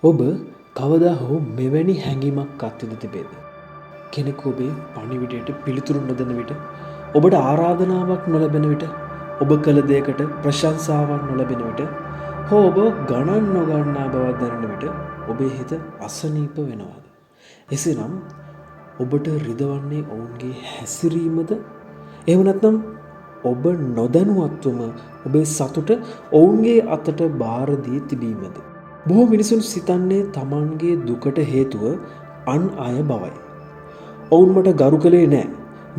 ඔබ කවදා හෝ මෙවැනි හැඟීමක් අත්විඳ තිබේද? කෙනෙකු ඔබේ පණිවිඩයට පිළිතුරු නොදෙන විට, ඔබට ආරාධනාවක් නොලැබෙන විට, ඔබ කළ දෙයකට ප්‍රශංසාවක් නොලැබෙන විට, හෝ ඔබ ගණන් නොගන්නා බවක් දැනෙන විට ඔබේ හිත අසනීප වෙනවාද? එසේනම් ඔබට රිදවන්නේ ඔවුන්ගේ හැසිරීමද? එහෙම නැත්නම් ඔබ නොදැනුවත්වම ඔබේ සතුට ඔවුන්ගේ අතට බාර දී තිබීමද? බොහෝ මිනිසුන් සිතන්නේ තමන්ගේ දුකට හේතුව අන් අය බවයි. ඔවුන් මට ගරු කළේ නෑ,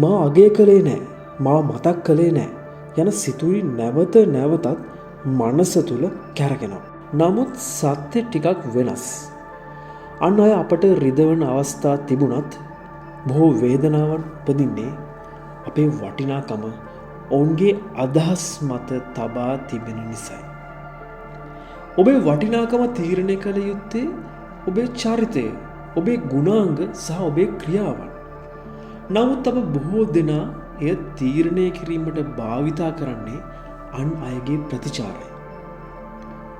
මා අගය කළේ නෑ, මා මතක් කළේ නෑ යන සිතුවිලි නැවත නැවතත් මනස තුල කැරකෙනවා. නමුත් සත්‍ය ටිකක් වෙනස්. අන් අය අපට රිදවන අවස්ථා තිබුණත් බොහෝ වේදනාවන් උපදින්නේ අපේ වටිනාකම ඔවුන්ගේ අදහස් මත තබා තිබෙන නිසයි. ඔබේ වටිනාකම තීරණය කළ යුත්තේ ඔබේ චරිතය, ඔබේ ගුණාංග සහ ඔබේ ක්‍රියාවන්. නමුත් අප බොහෝ දෙනා එය තීරණය කිරීමට භාවිතා කරන්නේ අන් අයගේ ප්‍රතිචාරය.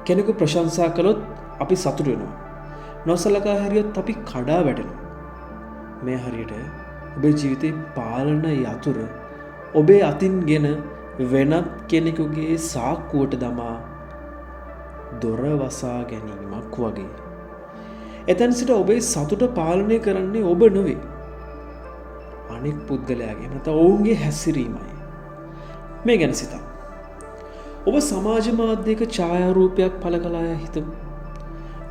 කෙනෙකු ප්‍රශංසා කළොත් අපි සතුටු වෙනවා. නොසලකා හැරියොත් අපි කඩා වැටෙනවා. මේ හරියට ඔබේ ජීවිතේ පාලන යතුර ඔබේ අතින්ගෙන වෙනත් කෙනෙකුගේ සාක්කුවට දමා දොර වසා ගැනීමක් වගේ. එතැන් සිට ඔබේ සතුට පාලනය කරන්නේ ඔබ නොවේ. අනෙක් පුද්ගලයාගේ නැත්නම් ඔවුන්ගේ හැසිරීමයි. මේ ගැන සිතන්න. ඔබ සමාජ මාධ්‍යයක ඡායාරූපයක් පළ කළාය හිතමු.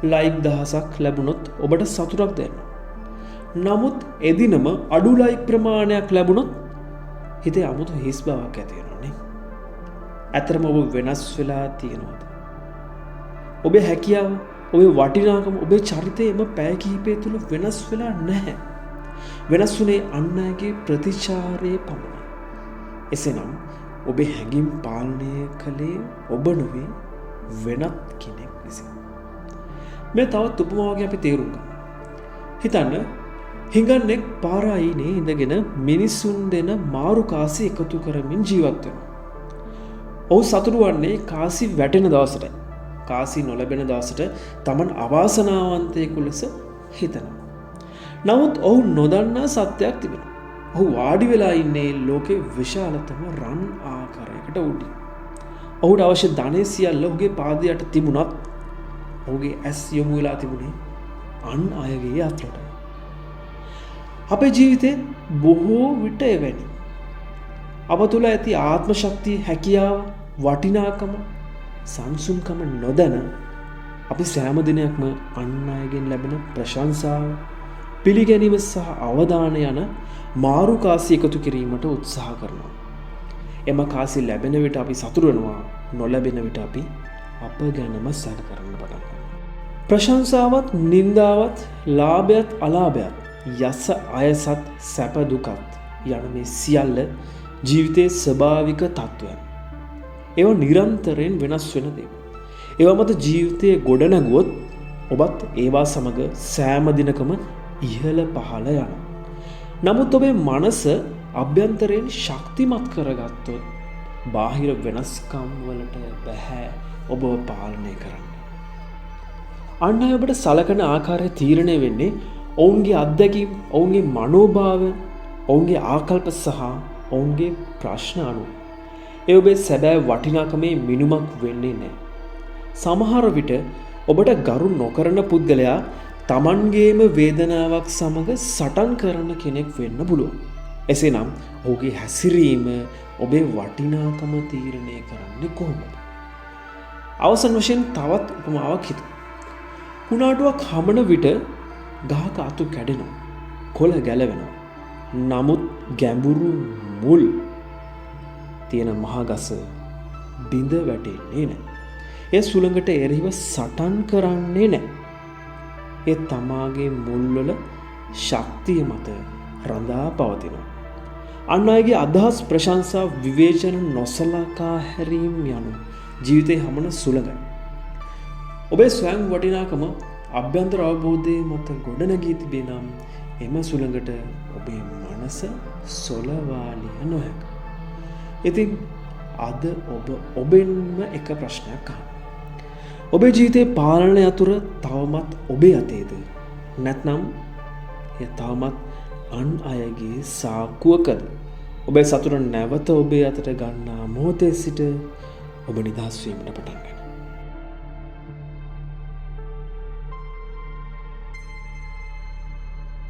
ලයික් 1000ක් ලැබුණොත් ඔබට සතුටක් දැනෙනවා. නමුත් එදිනම අඩු ලයික් ප්‍රමාණයක් ලැබුණොත් හිතේ අමුතු හිස් බවක් ඇති වෙනවා නේ. ඇත්තටම ඔබ වෙනස් වෙලා තියෙනවද? ඔබේ හැකියාව, ඔබේ වටිනාකම, ඔබේ චරිතය එම පැය කිහිපය තුළ වෙනස් වෙලා නැහැ. වෙනස් වුණේ අන් අයගේ ප්‍රතිචාරයේ පමණයි. එසේනම් ඔබේ හැඟීම් පාලනය කළේ ඔබ නොවේ, වෙනත් කෙනෙක් විසින්. මේ තවත් උපමාවක් අපි තේරුම් ගමු. හිතන්න, හිඟන්නෙක් පාර අයිනේ ඉඳගෙන මිනිසුන් දෙන මාරු කාසි එකතු කරමින් ජීවත් වෙනවා. ඔහු සතුටු වන්නේ කාසි වැටෙන දවසටයි. කාසි නොලැබෙන දවසට තමන් අවාසනාවන්තයෙකු ලෙස හිතනවා. නමුත් ඔහු නොදන්නා සත්‍යයක් තිබෙනවා. ඔහු වාඩි වෙලා ඉන්නේ ලෝකේ විශාලතම රන් ආකාරයකට උඩින්. ඔහුට අවශ්‍ය ධනය සියල්ල ඔහුගේ පාද යට තිබුණත් ඔහුගේ ඇස් යොමු වෙලා තිබුණේ අන් අයගේ අතට. අපේ ජීවිතේ බොහෝ විට එවැනි. අප තුළ ඇති ආත්ම ශක්තිය, හැකියාව, වටිනාකම, සංසුන්කම නොදැන අපි සෑම දිනයක්ම අන් අයගෙන් ලැබෙන ප්‍රශංසාව, පිළිගැනීම සහ අවධානය යන මාරු කාසි එකතු කිරීමට උත්සාහ කරනවා. එම කාසි ලැබෙන විට අපි සතුටු වෙනවා, නොලැබෙන විට අපි අප ගැනම සැක කරන්න පටන් ගන්නවා. ප්‍රශංසාවත් නින්දාවත්, ලාභයත් අලාභයත්, යස අයසත්, සැප දුකත් යන මේ සියල්ල ජීවිතයේ ස්වභාවික තත්ත්වයන්. ඒවා නිරන්තරයෙන් වෙනස් වෙන දේවල්. ඒවා මත ජීවිතය ගොඩනැගුවොත් ඔබත් ඒවා සමග සෑම දිනකම ඉහළ පහළ යනවා. නමුත් ඔබේ මනස අභ්‍යන්තරයෙන් ශක්තිමත් කරගත්තොත් බාහිර වෙනස්කම් වලට බැහැ ඔබව පාලනය කරන්න. අන් අය ඔබට සලකන ආකාරය තීරණය වෙන්නේ ඔවුන්ගේ අත්දැකීම්, ඔවුන්ගේ මනෝභාව, ඔවුන්ගේ ආකල්ප සහ ඔවුන්ගේ ප්‍රශ්න අනුව. ඒ ඔබේ සැබෑ වටිනාකමේ මිනුමක් වෙන්නේ නෑ. සමහර විට ඔබට ගරු නොකරන පුද්ගලයා තමන්ගේම වේදනාවක් සමග සටන් කරන කෙනෙක් වෙන්න පුළුවන්. එසේනම් ඔහුගේ හැසිරීම ඔබේ වටිනාකම තීරණය කරන්නේ කොහොමද? අවසන් වශයෙන් තවත් උපමාවක් හිතමු. කුණාටුවක් හමන විට ගහක අතු කැඩෙනවා. කොළ ගැලවෙනවා. නමුත් ගැඹුරු මුල් තියෙන මහගස බිඳ වැටෙන්නේ නෑ. එය සුළඟට එරෙහිව සටන් කරන්නේ නෑ. ඒ තමාගේ මුල්වල ශක්තිය මත රඳා පවතිනවා. අන් අයගේ අදහස්, ප්‍රශංසා, විවේචන, නොසලකා හැරීම් යනු ජීවිතේ හමන සුළඟයි. ඔබේ ස්වයං වටිනාකම අභ්‍යන්තර අවබෝධය මත ගොඩනැගී තිබේ නම් එම සුළඟට ඔබේ මනස සොලවාලිය නොහැක. ඉතින් අද ඔබ ඔබෙන්ම එක ප්‍රශ්නයක් අහන්න. ඔබේ ජීවිතයේ පාලන යතුර තවමත් ඔබේ අතේද? නැත්නම් එය තවමත් අන් අයගේ සාක්කුවකද? ඔබේ සතුට නැවත ඔබේ අතට ගන්නා මොහොතේ සිට ඔබ නිදහස් වීමට පටන් ගනී.